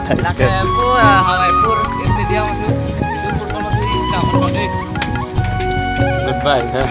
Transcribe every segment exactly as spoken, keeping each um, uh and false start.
Lake pu, ah, Hawaipur Stadium tu, itu pun kalau tu ikam tadi. Goodbye, ha.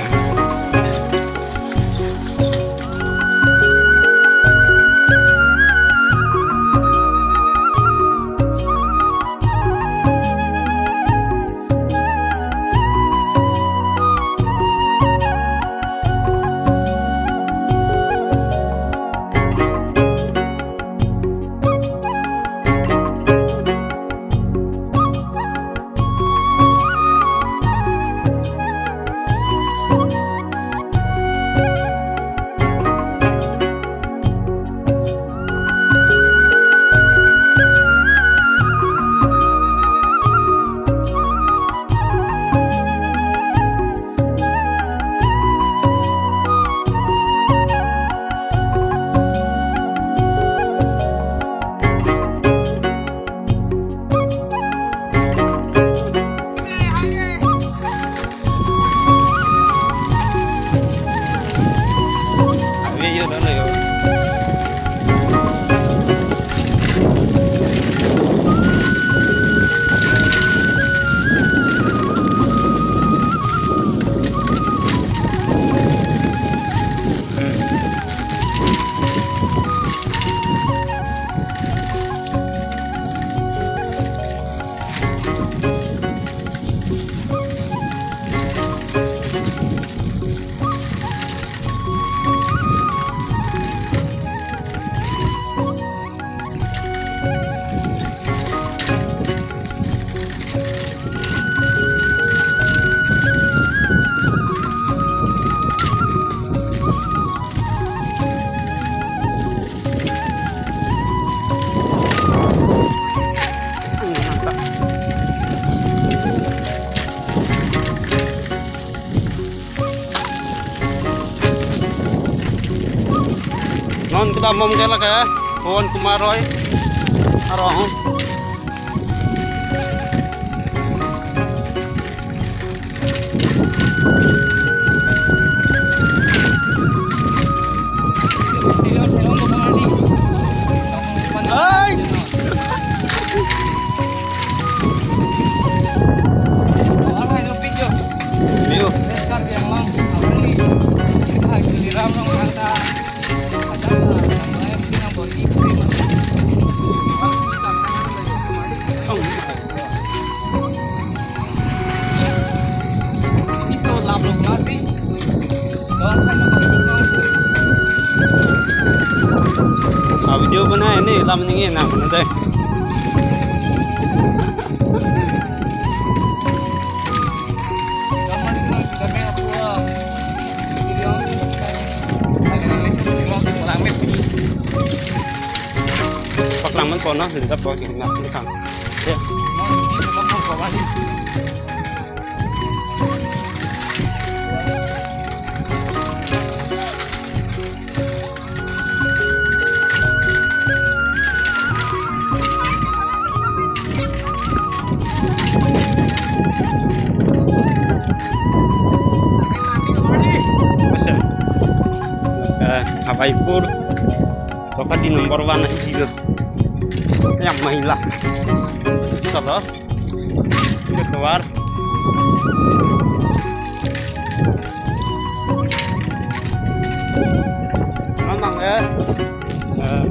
Non kedam bom ke lake Pawan Kumar Roy arong. Hai. View. Ah, video bana ini lam ini na mana deh. Paklang man kono, linda po kina, kang. Ya. Eh, Hawaipur, Guwahati number one ahi silo. Yang mahila. Salah. Keluar. Memang ya. Eh.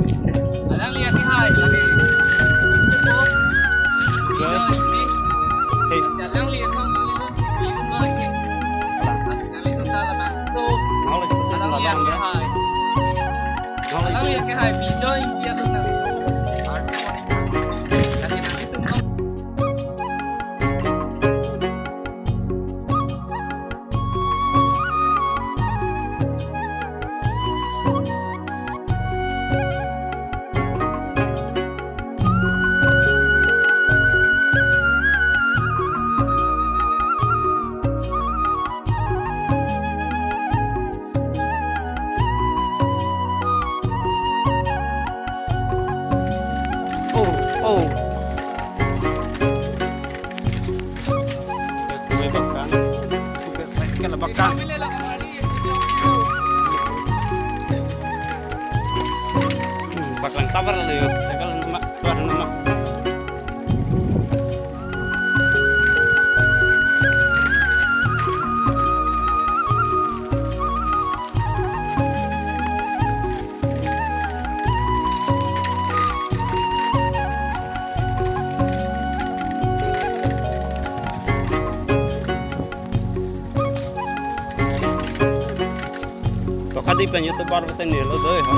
Alang lihat ni hai, tadi. Cukup. Ya. Ini, ini. Hei. Alang lihat, Bang. Ini, ini, ini. Alang lihat ni hai. Alang lihat ni hai. Video ini dia tu nanti. Oh, oh. Kue bakang. Kue bakang. Hmm, bakang tabar lo yo. Tegal nama, tuan nama. Adi pen YouTuber bete nilo doi ha.